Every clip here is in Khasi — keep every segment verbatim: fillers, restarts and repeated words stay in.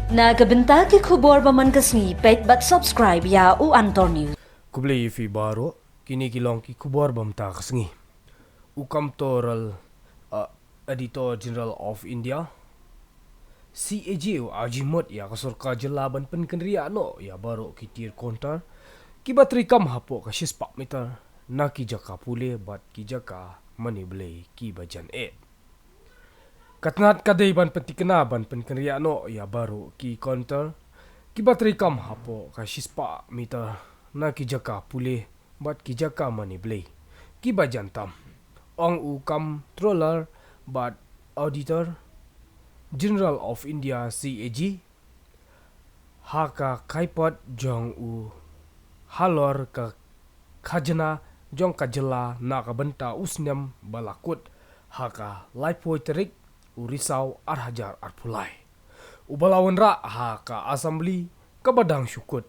Na ka bynta ki khubor ba man ka sngi, peit bad subscribe ïa u Antor News. Khublei ïa phi baroh, kine ki long ki khubor ba mynta ka sngi. U Comptroller, uh, Auditor General of India, C A G, u ai jingmut ïa ka sorkar jylla ban pynkynriah noh ïa baroh ki tier counter kiba treikam hapoh ka shispah meter na ki jaka pule bad ki jaka mane blei kiba jan eh. Ka tnat ka dei ban pyntikna ban pynkynriah noh ïa baroh ki counter kiba treikam hapoh ka shispah meter na ki jaka pule bad ki jaka mane blei kiba jan tam, ong u Comptroller bad Auditor General of India, C A G, ha ka khaïpot jong u halor ka khajna jong ka jylla na ka bynta u snem ba la kut ha ka laiphew tarik u Risaw ar hajar arphew lai, uba la wanrah ha ka Assembly kaba dang shu kut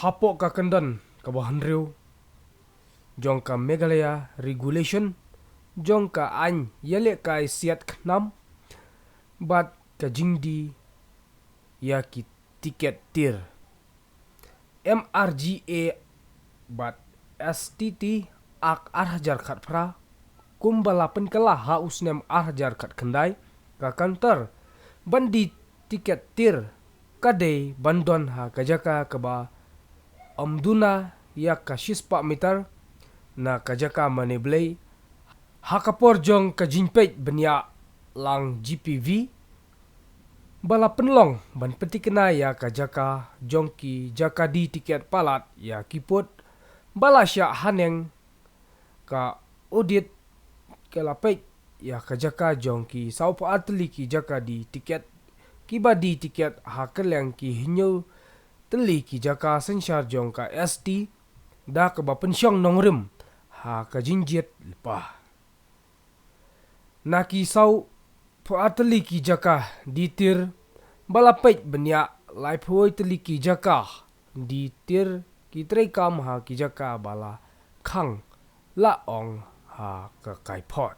hapoh ka kyndon kaba hynriew jong ka Meghalaya Regulation jong ka aiñ ïalehkai siat khnam bad ka jingdie ïa ki tiket tier, M R G A bad S T T Act ar hajar khatphra, kumba la pynkylla ha u snem ar hajar khatkhyndai. Ka counter ban die tiket tier ka dei ban don ha ka jaka kaba ym duna ïa ka shispah meter na ka jaka mane blei, ha ka por jong ka jingpeit bniah lang G P V ba la pynlong ban pyntikna ïa ka jaka jong ki jaka die tiket palat ïa ki pud ba la shah haneng. Ka audit ka la peit ïa ka jaka jong ki sawphew ar tylli ki jaka die tiket kiba die tiket ha kylleng ki hynñiew tylli ki jaka synshar jong ka S T, da kaba pynshong nongrim ha ka jingjied lypa. Na ki sawphew ar tylli ki jaka die tier ba la peit bniah, laiphew tylli ki jaka die tier ki treikam ha ki jaka ba la khang, la ong ha ka khaïpot.